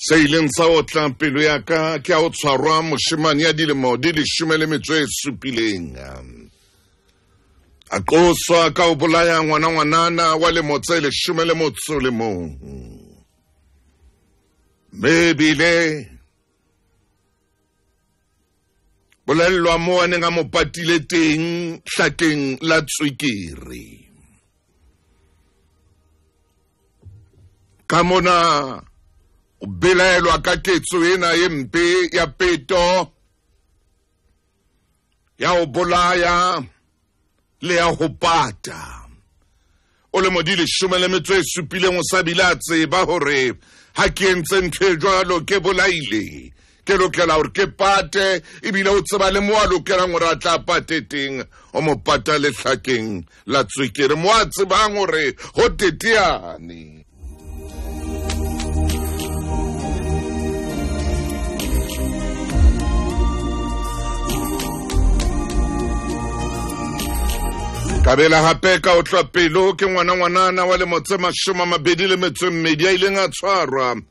Se ileng sa otla pelo ya ka ke a o tshwarwa moshemane ya dilemo di 17. A qoswa ka ho bolaya ngwana ngwanana wa lemo tse 11. Mme ebile bolellwa mo a neng a mo patile teng hlakeng la tswekere. Ka mona o belaelwa ka ketso ena e mpe ya peto, ya ho bolaya le ya ho pata. O lemo di 17 o sa bile a tseba hore ha ke entse ntho e jwalo ke bolaile, ke lokela hore ke pate, ebile o tseba le mo a lokelang hore a tla pate teng, o mo pata lehlakeng la tswekere mo a tsebang hore ho teteane. Kabela hape ka otlwa pelo ke ngwana ngwanana wa lemo tse 22 a ileng a tshwarwa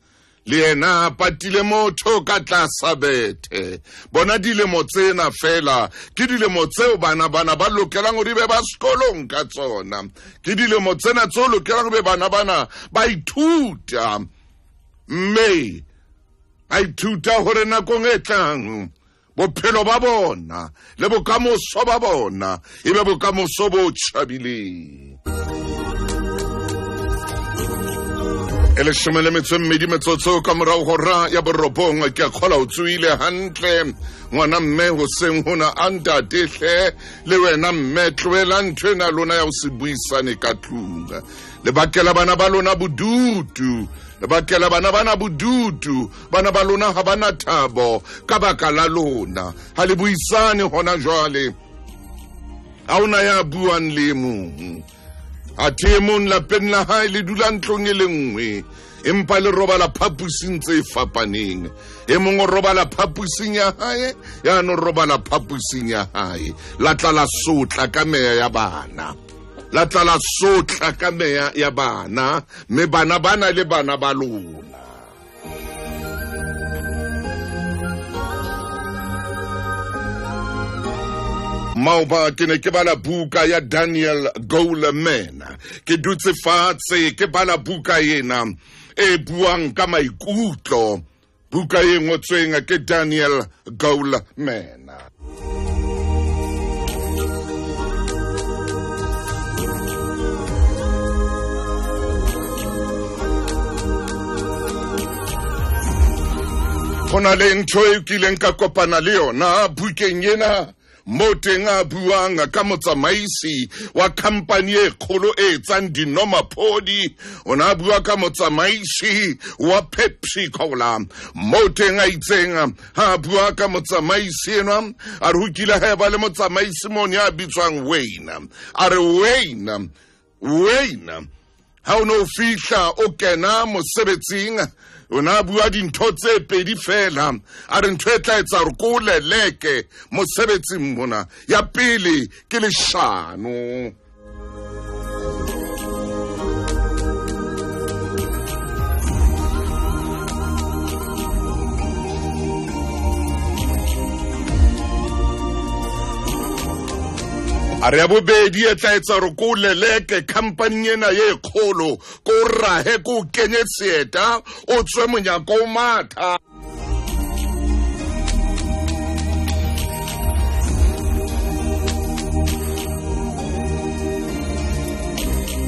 le yena a patile motho ka tlasa bethe. Bona dilemo tsena fela ke dilemo tseo bana bana ba lokelang hore be ba sekolong ka tsona, ke dilemo tsena tseo lokelang be bana bana ba ithuta, mme ba ithuta hore nakong e tlang bophelo ba bona le bokamoso ba bona e be bokamoso bo tjhabileng. E 12 metsotso ka morao hora ya 9, ke a kgola o tsohile hantle ngwana mme hoseng hona a ntate hle le wena mme tlohela ntho ena lona ya ho se buisane ka tlung. Le bakela bana ba lona bodutu, le bakela bana bana bodutu, bana ba lona ha bana thabo ka baka la lona. Ha le buisane hona jwale, ha hona ya buang le mong. Athe mong lapeng la hae le dula ntlong e le nngwe, empa le robala phapusing tse fapaneng. E mong o robala phapusing ya hae, ya no robala phapusing ya hae. La tla la sotla ka meya ya bana, la tla la sotla ka meya ya bana, mme bana bana le bana ba lona. Maoba ke ne ke bala buka ya Daniel Goleman. Ke dutse fatshe ke bala buka ena e buang ka maikutlo, buka e ngotsweng ke Daniel Goleman. Ho na le ntho e kileng ka kopana le yona bukeng ena, mo teng a buang ka motsamaisi wa khampani e kgolo e etsang dinomaphodi. O na bua ka motsamaisi wa Pepsi Cola, mo teng a itseng ha bua ka motsamaisi enwa, a re ho kile ha eba le motsamaisi mone ya bitswang Wayne. A re Wayne, Wayne, ha o no fihla o kena mosebetsing, o na bua dintho tse pedi fela. A re ntho e tla etsa hore ko o leleke mosebetsing mona, ya pele ke leshano. A re ya bobedi e tla etsa hore ko o leleke khampaning ena ye kgolo, ko o rahe, ko o kenye seeta, o tswe monyako o matha.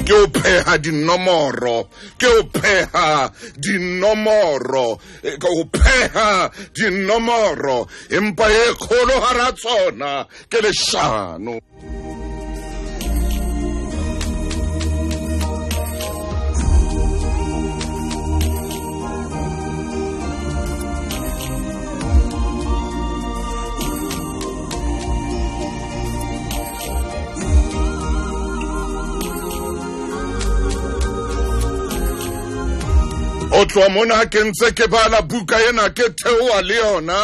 Ke o pheha dinomoro, ke o pheha dinomoro, ke o pheha dinomoro, empa e kgolo hara tsona ke leshano. O Ho tloha mona ke ntse ke bala buka ena ke theoha le yona,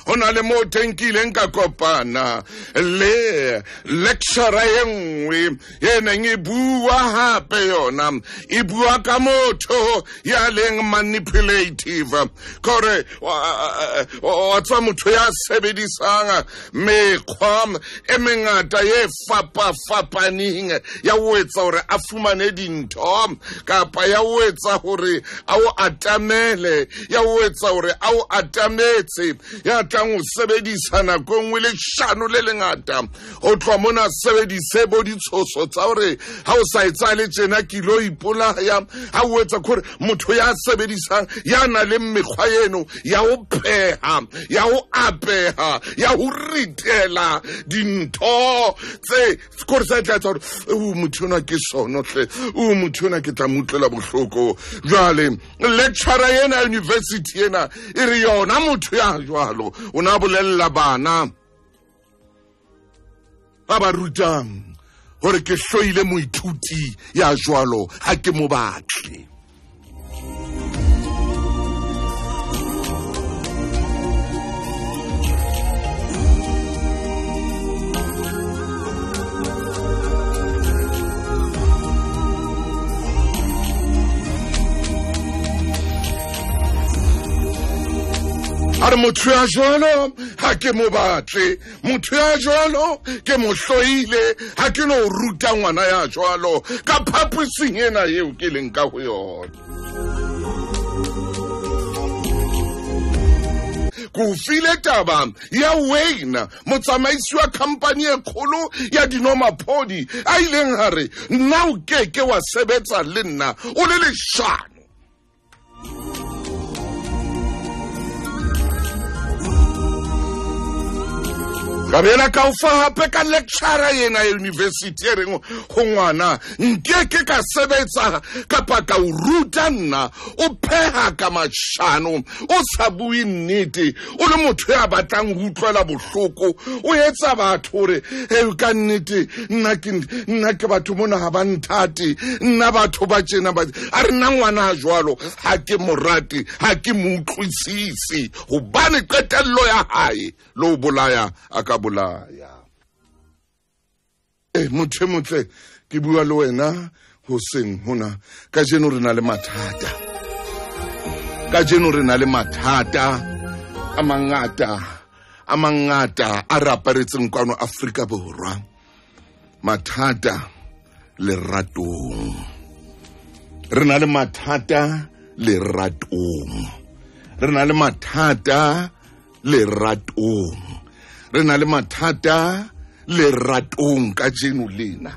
ho na le moo teng ke ileng ka kopana le lecturer e nngwe e neng e bua hape yona, e bua ka motho ya leng manipulative, kore wa tswa motho ya sebedisang mekgwa e mengata e fapafapaneng ya ho etsa hore a fumane dintho, kapa ya ho etsa hore a o atamele, ya ho etsa hore a o atametse, ya tlang ho sebedisa nako e nngwe leshano le lengata. Ho tloha mona sebedise bo ditshoso tsa hore ha o sa etsahale tjena ke ilo ipolaya, ha o etsa kore motho ya sebedisang ya nang le mekgwa eno ya ho pheha, ya ho apeha, ya ho ritela dintho tse kore sa tla etsa hore o motho ona ke sono hle, o motho ona ke tla mo utlwela bohloko. Jwale lecturer ena university ena e re yona motho ya jwalo o na bolella bana ba ba rutang hore ke hloile moithuti ya jwalo, ha ke mo batle. A re motho ya jwalo ha ke mo batle, motho ya jwalo ke mo hloile, ha ke no ruta ngwana ya jwalo ka phaposing ena eo ke leng ka ho yona. Ke o file taba ya Wayne, motsamaisi wa khampani e kgolo ya dinomaphodi, a ileng a re nna o keke wa sebetsa le nna o le leshano. Ka bela ka o fa hape ka lecturer ena ya university e reng ho ngwana nkeke ka sebetsa kapa ka o ruta nna o pheha ka mashano, o sa bue nnete, o le motho ya batlang ho utlwela bohloko, o etsa batho hore ka nnete nna ke batho mona ha ba nthate, nna batho ba tjena ba a re nna ngwana a jwalo ha ke mo rate, ha ke mo utlwisise, hobane qetello ya hae le ho bolaya a ka bolaya. Motho e motle, ke bua le wena hoseng hona. Kajeno re na le mathata, kajeno re na le mathata a mangata, a mangata a re aparetseng kwano Afrika Borwa. Mathata leratong, re na le mathata leratong, re na le mathata leratong, re na le mathata leratong kajeno lena.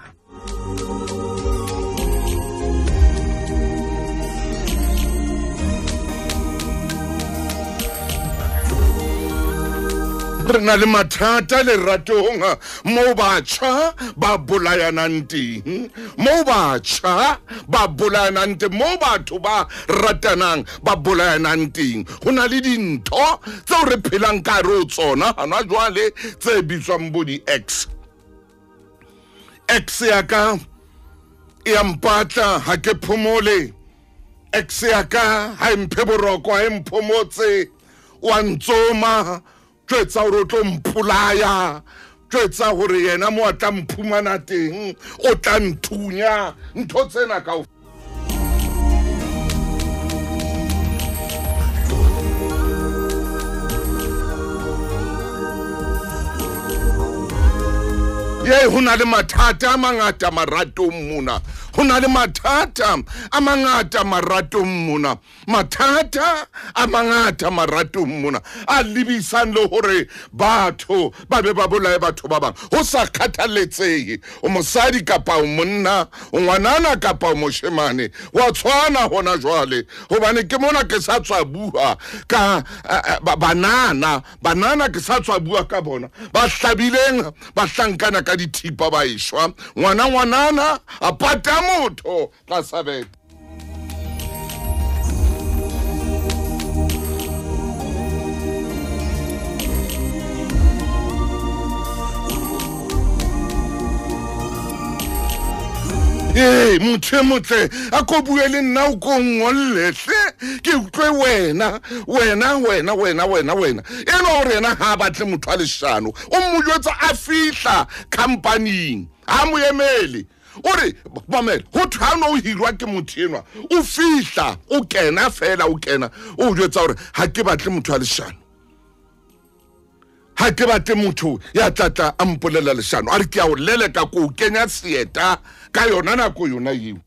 Re na le mathata leratong mo batjha ba bolayanang teng, mo batjha ba bolayanang teng, mo batho ba ratanang ba bolayanang teng. Ho na le dintho tseo re phelang ka hare ho tsona hona jwale tse bitswang bo di-ex. Ex ya ka e a mpatla ha ke phomole, ex ya ka ha e mphe boroko, ha e mphomotse, wa ntsoma, tjwetsa hore o tlo mpolaya, tjwetsa hore yena mo a tla mphumana teng o tla nthunya, ntho tsena ka ye. Ho na le mathata a mangata maratong mona, ho na le mathata a mangata maratong mona, mathata a mangata maratong mona a lebisang le hore batho ba be ba bolaye batho ba bang, ho sa kgathaletsehe o mosadi kapa o monna, o ngwanana kapa o moshemane, wa tshwana hona jwale. Hobane ke mona ke sa tswa bua ka banana, banana ke sa tswa bua ka bona ba hlabileng ba hlankana ka dithipa ba eshwa, ngwana ngwanana a pata motho tlasa bete. Motho e motle a ko bue le nna o ko ngolle hle. Ke utlwe wena wena wena wena wena wena e le gore yena ga a batle motho a leshano. O mo jwetsa a fihla companying, a mo emele. O re mamela, ho thwe ha o no hirwa ke motho enwa, o fihla o kena fela, o kena o jwetsa hore ha ke batle motho a leshano, ha ke batle motho ya tlatla a mpolela leshano. A re ke a o leleka, ko o kenya seeta ka yona nako yona eo.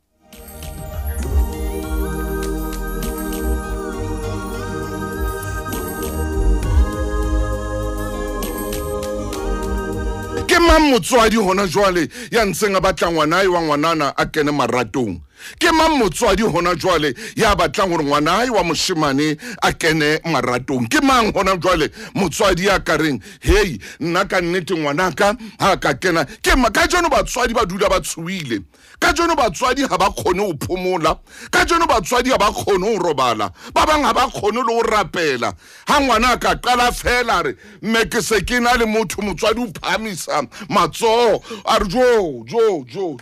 Ke mang motswadi hona jwale ya ntseng a batla ngwanae wa ngwanana a kene maratong? Ke mang motswadi hona jwale ya batlang hore ngwanae wa moshemane a kene maratong? Ke mang hona jwale motswadi ya ka reng, hei, nna ka nnete ngwanaka ha ka kena? Ke kajeno batswadi ba dula ba tshohile. Kajeno batswadi ha ba kgone ho phomola. Kajeno batswadi ha ba kgone ho robala. Ba bang ha ba kgone le ho rapela. Ha ngwana a ka qala fela re, mme ke se ke na le motho, motswadi o phahamisa matsoho a re jo jo jo.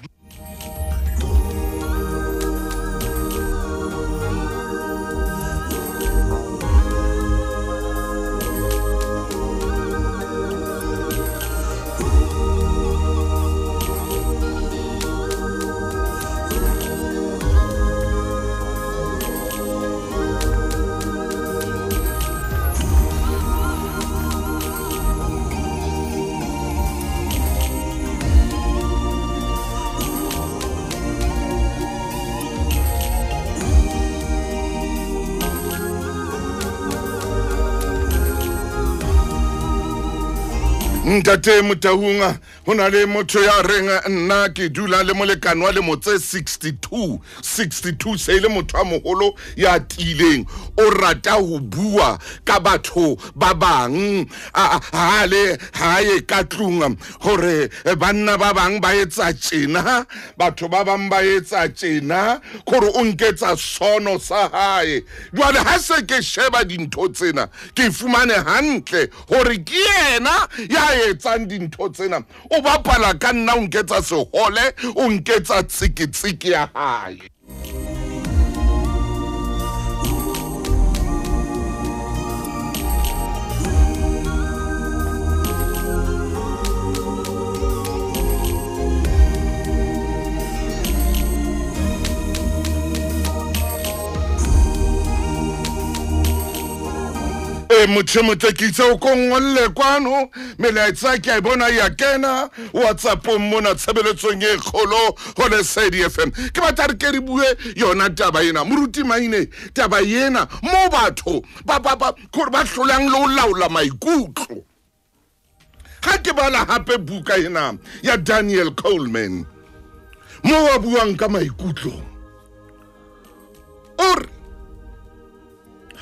Ntate Motaung, ho na le motho ya reng nna ke dula le molekane wa lemo tse 62, 62 se ile motho a moholo ya tiileng, o rata ho bua ka batho ba bang, ha le hae ka tlung hore banna ba bang ba etsa tjena, batho ba bang ba etsa tjena, kore o nketsa sono sa hae. Jwale ha se ke sheba dintho tsena, ke fumane hantle hore ke yena ya etsang dintho tsena, o bapala ka nna, o nketsa sehole, o nketsa tsikitsiki ya hae. Motho motle ke itse o ko ngolle kwano, melaetsa ke a e bona ya kena WhatsAppong mona tshebeletsong e kgolo ho Lesedi FM. Ke batla re ke re bue yona taba ena, moruti Maine, taba ena mo batho ba ba ba kore ba hlolang le ho laola maikutlo. Ha ke bala hape buka ena ya Daniel Coleman mo a buang ka maikutlo, o re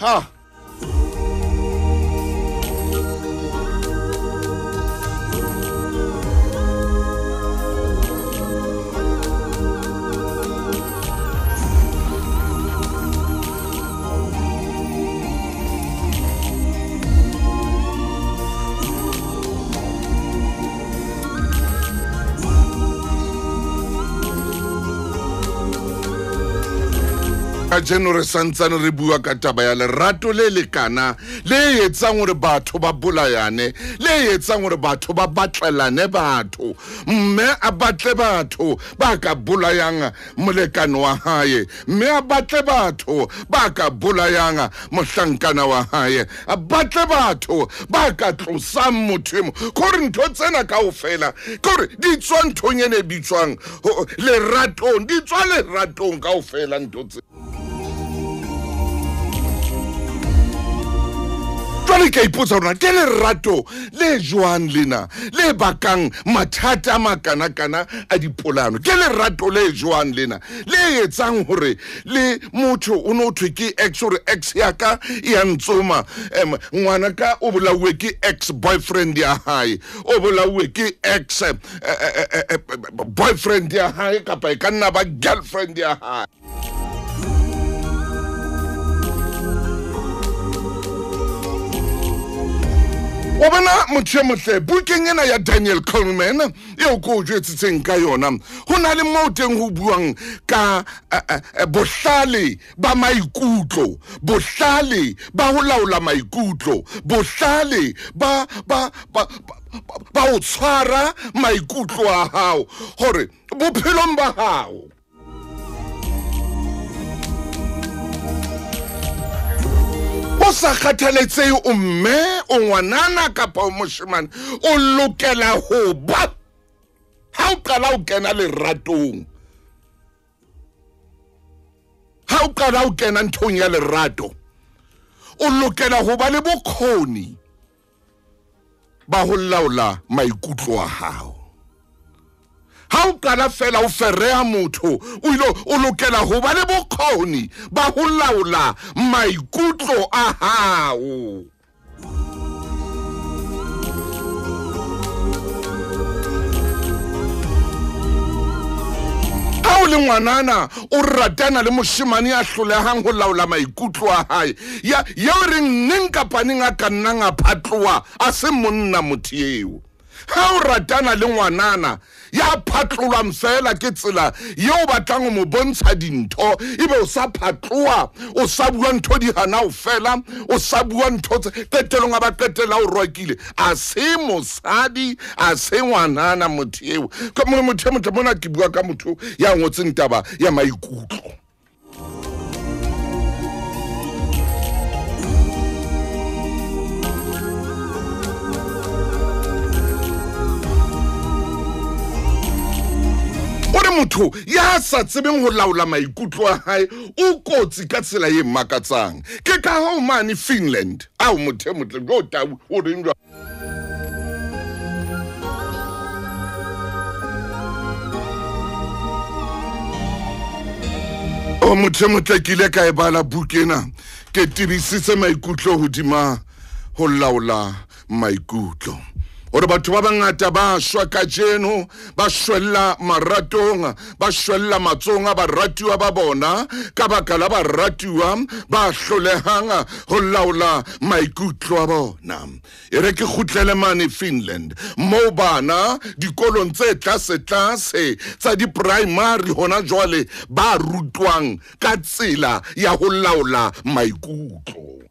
ha kajeno re santsane re bua ka taba ya lerato le lekana le etsang hore batho ba bolayane, le etsang hore batho ba batlelane batho, mme a batle batho ba ka bolayang molekane wa hae, mme a batle batho ba ka bolayang mohlankana wa hae, a batle batho ba ka tlosang motho emo. Kore ntho tsena kaofela kore di tswa nthong ene e bitswang leratong, di tswa leratong kaofela ntho tse. Jwale ke a ipotsa hore ke lerato le jwang lena le bakang mathata a makanakana a dipolano? Ke lerato le jwang lena le etsang hore le motho o no thwe ke ex, hore ex ya ka e ya ntsoma, ngwana ka o bolauwe ke ex boyfriend ya hae, o bolauwe ke ex boyfriend ya hae, kapa e ka nna ba girlfriend ya hae. O O bona motho e motle bukeng ena ya Daniel Kahneman eo ko o jwetsitseng ka yona, ho na le moo teng ho buang ka bohlale ba maikutlo, bohlale ba ho laola maikutlo, bohlale ba ho tshwara maikutlo a hao hore bophelong ba hao o sa kgathaletsehe o mme, o ngwanana kapa o moshemane, o lokela ho ba ha o qala o kena leratong, ha o qala o kena nthong ya lerato, o lokela ho ba le bokgoni ba ho laola maikutlo a hao. Ha o qala fela o fereha motho, o ile o lokela ho ba le bokgoni ba ho laola maikutlo a hao. Ha o le ngwanana o ratana le moshemane ya hlolehang ho laola maikutlo a hae, ya eo reng neng kapa neng a ka nnang a phatloha, a se monna motho eo. Ha o ratana le ngwanana ya phatlolwang fela ke tsela eo batlang ho mo bontsha dintho, ebe o sa phatloha, o sa bua ntho di hana ho fela, o sa bua ntho tse qetelong a ba qetela o rwakile, a se mosadi, a se ngwanana motho eo. Ka motho e motle mona ke bua ka motho ya ngotseng taba ya maikutlo. Motho ya sa tsebeng ho laola maikutlo a hae o kotsi ka tsela e makatsang. Ke ka hoo mane Finland, ao motho e motle jo tau o reng jwang? O motho e motle ke ile ka e bala buka ena, ke tebisitse maikutlo hodima ho laola maikutlo. Hore batho ba bangata ba shwa kajeno, ba shwella maratong, ba shwella matsohong a baratuwa ba bona, ka baka la baratuwa ba hlolehang ho laola maikutlo a bona. E re ke kgutlele mane Finland, moo bana dikolong tse tlase-tlase tsa di-primary hona jwale ba rutwang ka tsela ya ho laola maikutlo.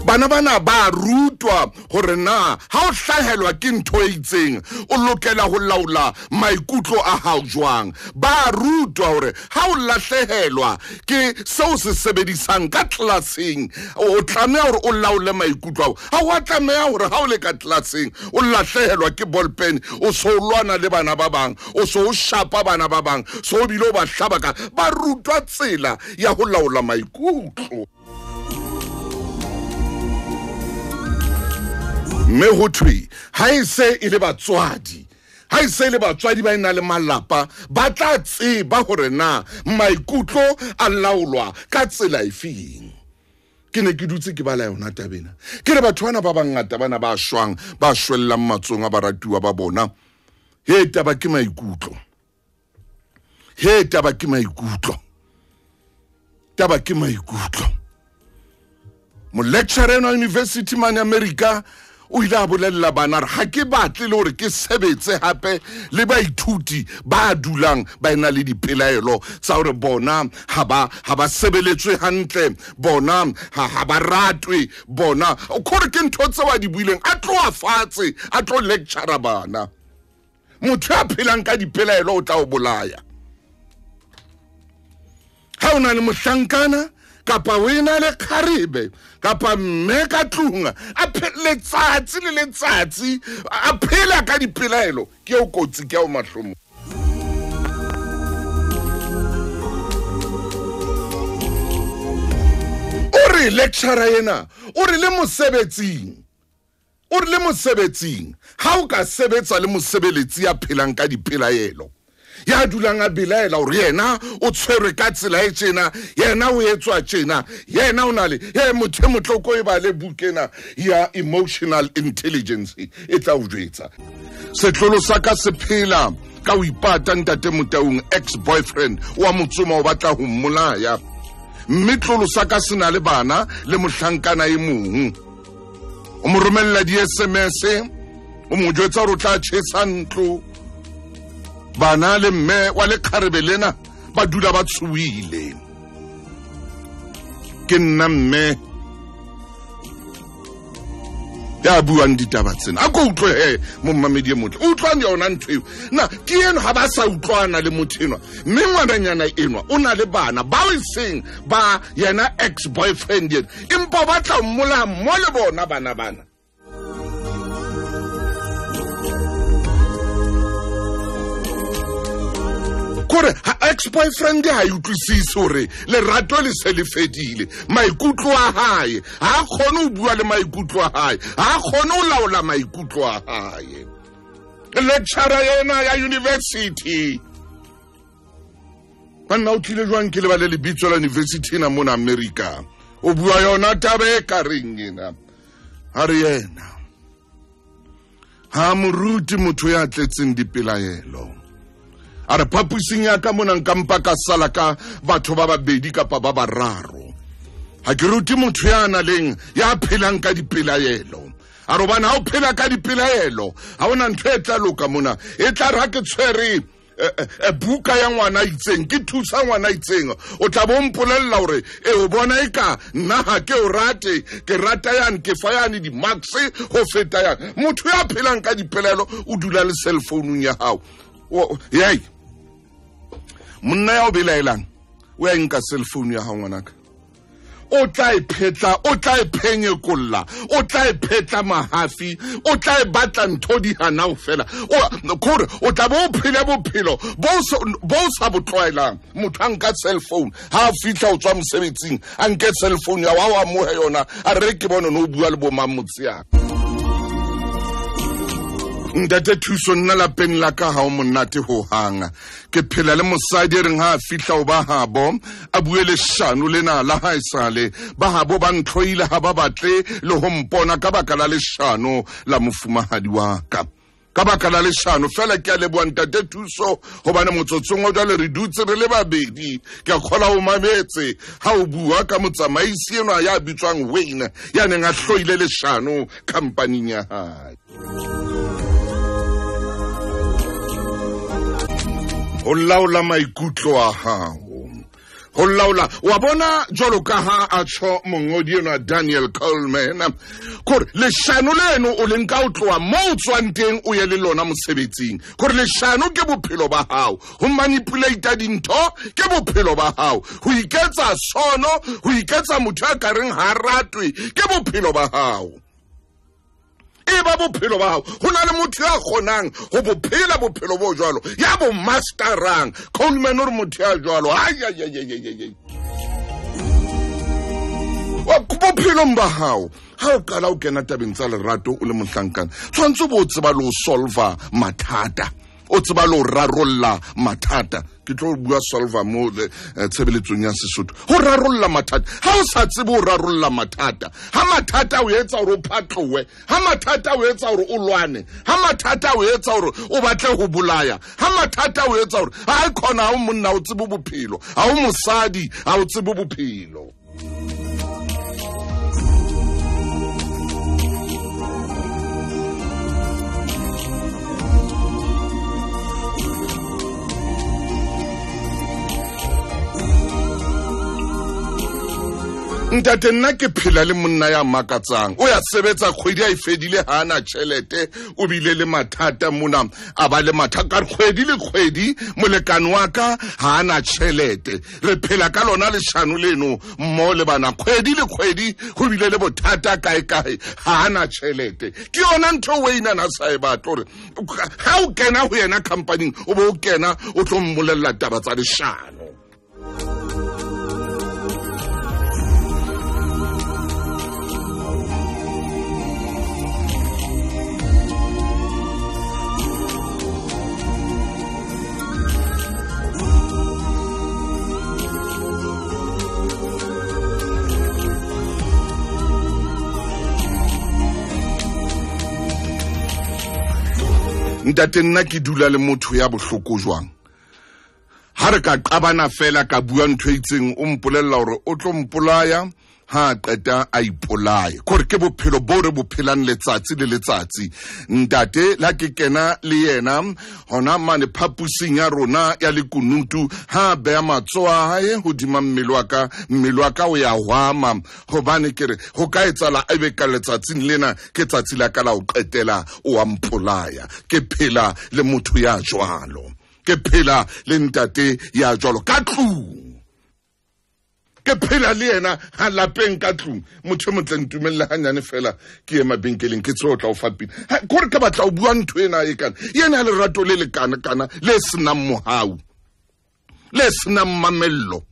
Bana bana ba rutwa hore na ha o hlahelwa ke ntho e itseng o lokela ho laola maikutlo a hao jwang. Ba rutwa hore ha o lahlehelwa ke seo se sebedisang ka tlelaseng, o tlameha hore o laole maikutlo ao. Ha o a tlameha hore ha o le ka tlelaseng o lahlehelwa ke ball pen, o so lwana le bana ba bang, o so o shapa bana ba bang, so o bile o ba hlaba ka. Ba rutwa tsela ya ho laola maikutlo. Mme ho thwe ha e se e le batswadi, ha e se le batswadi ba ena le malapa, ba tla tseba hore na maikutlo a laolwa ka tsela efeng. Ke ne ke dutse ke bala yona taba ena, ke re batho bana ba bangata bana ba shwang, ba shwellang matsohong a baratuwa ba bona, he taba ke maikutlo, he taba ke maikutlo, taba ke maikutlo. Mo-lecturer ena university mane America o ile a bolella bana re ha ke batle le hore ke sebetse hape le baithuti ba dulang ba ena le dipelaelo tsa hore bona ha ba sebeletswe hantle, bona ha ba ratwe, bona kore ke ntho tseo a di buileng. A tloha fatshe a tlo lecture bana. Motho ya phelang ka dipelaelo o tla o bolaya. Ha o na le mohlankana kapa o ena le kgarebe kapa mme ka tlung a letsatsi le letsatsi a phela ka dipelaelo, ke o kotsi, ke o mahlomo. O re lecturer ena o re le mosebetsing, o re le mosebetsing ha o ka sebetsa le mosebeletsi ya phelang ka dipelaelo, ya dulang a belaela hore yena o tshwerwe ka tsela e tjena, yena o etswa tjena, yena o na le he motho e motloko e bale bukena ya emotional intelligence e tla o jwetsa. Setlolo sa ka se phela ka ho ipata ntate Motaung ex boyfriend wa motsoma o batla ho mmolaya mme tlolo sa ka sena le bana le mohlankana e mong o mo romella di-sms o mo jwetsa hore o tla tjhesa ntlo bana le mme wa lekgarebe lena ba dula ba tshohile ke nna mme ya buang ditaba tsena a ko utlwe he mommamedi e motle o utlwang yona ntho eo na ke eno ga ba sa utlwana le motho enwa mme ngwananyana enwa o na le bana bao e seng ba yena ex boyfriend ena empa ba tla mmolaya mo le bona bana bana kore ex boyfriend ha e utlwisise hore lerato le se le fedile maikutlo a hae ha kgone ho bua le maikutlo a hae ha kgone ho laola maikutlo a hae lecturer ena ya university banna o tlile jwang ke lebale lebitso la university ena mona America o bua yona taba e ka reng ena ha re yena ha moruti motho ya tletseng dipelaelo a re phapusing ya ka mona nka mpa ka sala ka batho ba babedi kapa ba bararo ha ke rute motho ya nang leng ya phelang ka dipelaelo a re hobane ha o phela ka dipelaelo ha ona ntho e tla loka mona e tla re ha ke tshwere buka ya ngwana itseng ke thusa ngwana itseng o tla bo mpolella hore e o bona e ka nna ha ke o rate ke rata yane ke fa yane di-marks ho feta yane motho ya phelang ka dipelaelo o dula le cell phone ya hao yei monna ya o belaelang o ya nka cell phone ya hao ngwanaka o tla e phetla o tla e phenyekolla o tla e phetla mahafi o tla e batla ntho di hana ho fela kore o tla bo o phele bophelo bo sa bo tlwaelang motho a nka cell phone ha a fihla o tswa mosebetsing a nke cell phone ya wa o amohe yona a re ke bone no o bua le bo mang motshehare ntate thuso nna lapeng la ka ha o monate ho hang ke phela le mosadi e reng ha a fihla o ba habo a bue leshano lena la ha esale ba habo ba ntlhoile ha ba batle le ho mpona ka baka la leshano la mofumahadi wa ka ka baka la leshano fela ke a leboha ntate thuso hobane motsotsong o jwale re dutse re le babedi ke a kgola o mametse ha o bua ka motsamaisi enwa ya bitswang Wayne ya neng a hloile leshano khampaning ya hae ho laola maikutlo a hao ho laola wa bona jwalo ka ha a tsho mongodi enwa Daniel Coleman kore leshano leno o leng ka o tloha mo o tswang teng o ye le lona mosebetsing kore leshano ke bophelo ba hao ho manipulate dintho ke bophelo ba hao ho iketsa sono ho iketsa motho a ka reng ha ratwe ke bophelo ba hao e ba bophelo ba hao ho na le motho ya kgonang ho bophela bophelo bo jwalo ya bo masterang Coleman o re motho ya jwalo bophelong ba hao ha o qala o kena tabeng tsa lerato o le mohlankana tshwanetse bo o tseba le ho solva mathata o tseba le ho rarolla mathata ke tlo bua solva mo tshebeletsong ya Sesotho ho rarolla mathata ha o sa tsebe ho rarolla mathata ha mathata o etsa hore o phatlowe ha mathata o etsa hore o lwane ha mathata o etsa hore o batle ho bolaya ha mathata o etsa hore ha khona ha o monna o tsebe bophelo ha o mosadi ha o tsebe bophelo ntate nna ke phela le monna ya makatsang o ya sebetsa kgwedi a e fedile ha ana tjhelete o bile le mathata mona a ba le mathata kgwedi le kgwedi molekane wa ka ha ana tjhelete re phela ka lona leshano leno mmoho le bana kgwedi le kgwedi ho bile le bothata kae kae ha ana tjhelete ke yona ntho Wayne a sa e batle hore ha o kena ho yena company o bo o kena o tlo mmolella taba tsa leshano Ntate nna ke dula le motho ya bohloko jwang? Ha re ka qabana fela ka bua ntho e itseng, o mpolella hore o tlo mpolaya, ha qeta a ipolaye. Kore ke bophelo bo re bo phelang letsatsi le letsatsi. Ntate la ke kena le yena hona mane phapusing ya rona ya lekunutu, ha beya matsoho a hae hodima mmele wa ka, mmele wa ka o ya hwama, hobane ke re ho ka etsahala ebe ka letsatsing lena ke tsatsi la ka la ho qetela, o a mpolaya. Ke phela le motho ya jwalo, ke phela le ntate ya jwalo ka tlung, ke phela le yena ha lapeng ka tlung. Motho e motle ntumelle hanyane fela ke ye mabenkeleng ke tswe ho tla o fa pina. Kore ke batla ho bua ntho ena e kana yena lerato le lekana kana le senang mohau, le senang mamello,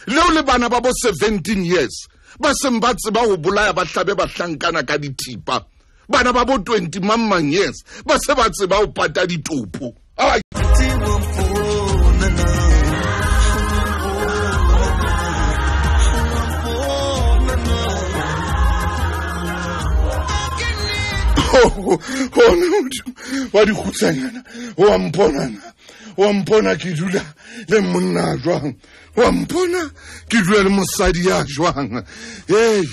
leo le bana ba bo 17 years ba seng ba tseba ho bolaya, ba hlabe ba hlankana ka dithipa. Bana ba bo 20 mang years ba se ba tseba ho pata ditopo. Wa dikgutsanyana, wa mponana, wa mpona ke dula le monna jwang, wa mpona ke dula le mosadi ya jwang. Hey,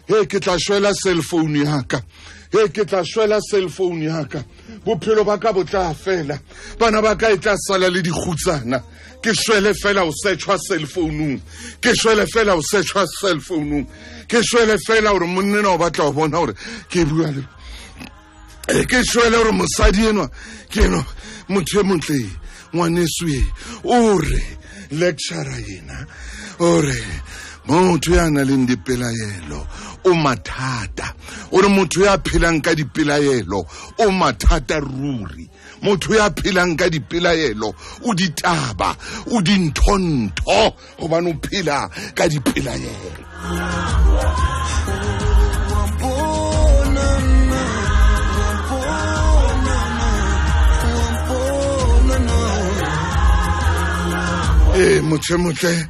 hey, ke tla shwela cell phone ya ka. Hey, ke tla shwela cell phone ya ka. Bophelo ba ka bo tla fela, bana ba ka e tla sala le dikgutsana. Ke shwele fela o searchwa cell phone-ung, ke shwele fela o searchwa cell phone-ung, ke shwele fela hore monna o batla ho bona hore ke bua le, ke shwele hore mosadi enwa ke eno motho e motle ngwaneso e o re lecturer yena, o re motho ya nang le dipelaelo o mathata, o re motho ya phelang ka dipelaelo o mathata ruri, motho ya phelang ka dipelaelo o ditaba, o dinthontho, hobane o phela ka dipelaelo. Motho e motle,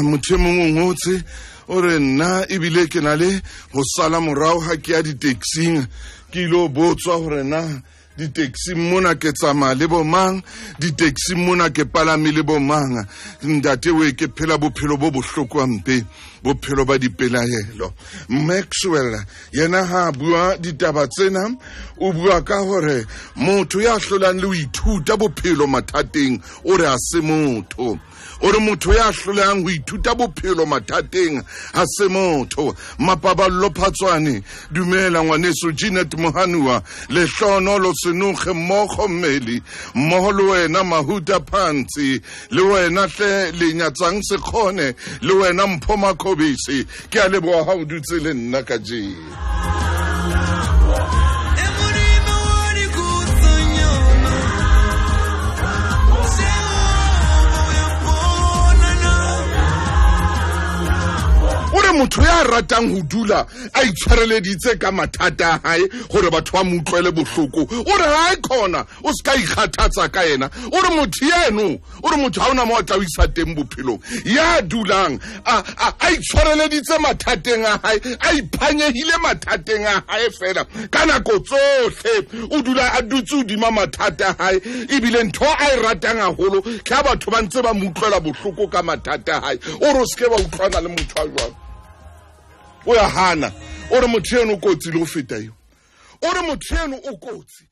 motho e mong o ngotse o re nna ebile ke na le ho sala morao ha ke ya di-taxing, ke ilo botswa hore na di-taxing mona ke tsamaya le bo mang, di-taxing mona ke palame le bo mang. Ntate we ke phela bophelo bo bohloko hampe, bophelo ba dipelaelo. Maxwell yena ha bua ditaba tsena, o bua ka hore motho ya hlolang le ho ithuta bophelo mathateng o re ha se motho. O re motho ya hlolang ho ithuta bophelo mathateng ha se motho. Mapaballo Phatswane, dumela ngwaneso. Jeanette Mohanua, lehlohonolo Senoge mmogo mmeli mmogo le wena Mahuta Phantsi, le wena hle le nyatsang Sekgone, le wena Mpho Makhobisi, ke a leboha ha o dutse le nna kajeno. Motho ya ratang ho dula a itshwareleditse ka mathata a hae hore batho ba mo utlwele bohloko, o re ha e khona o ska ikgathatsa ka yena. O re motho eno, o re motho ha ona mo a tla o isa teng bophelong, ya dulang a itshwareleditse mathateng a hae, a iphanyehile mathateng a hae fela ka nako tsohle, o dula a dutse hodima mathata a hae, ebile ntho a e ratang haholo ke ha batho ba ntse ba mo utlwela bohloko ka mathata a hae. O re o se ke wa utlwana le motho a jwalo, o ya hana. O re motho eno o kotsi le ho feta eo, o re motho eno o kotsi.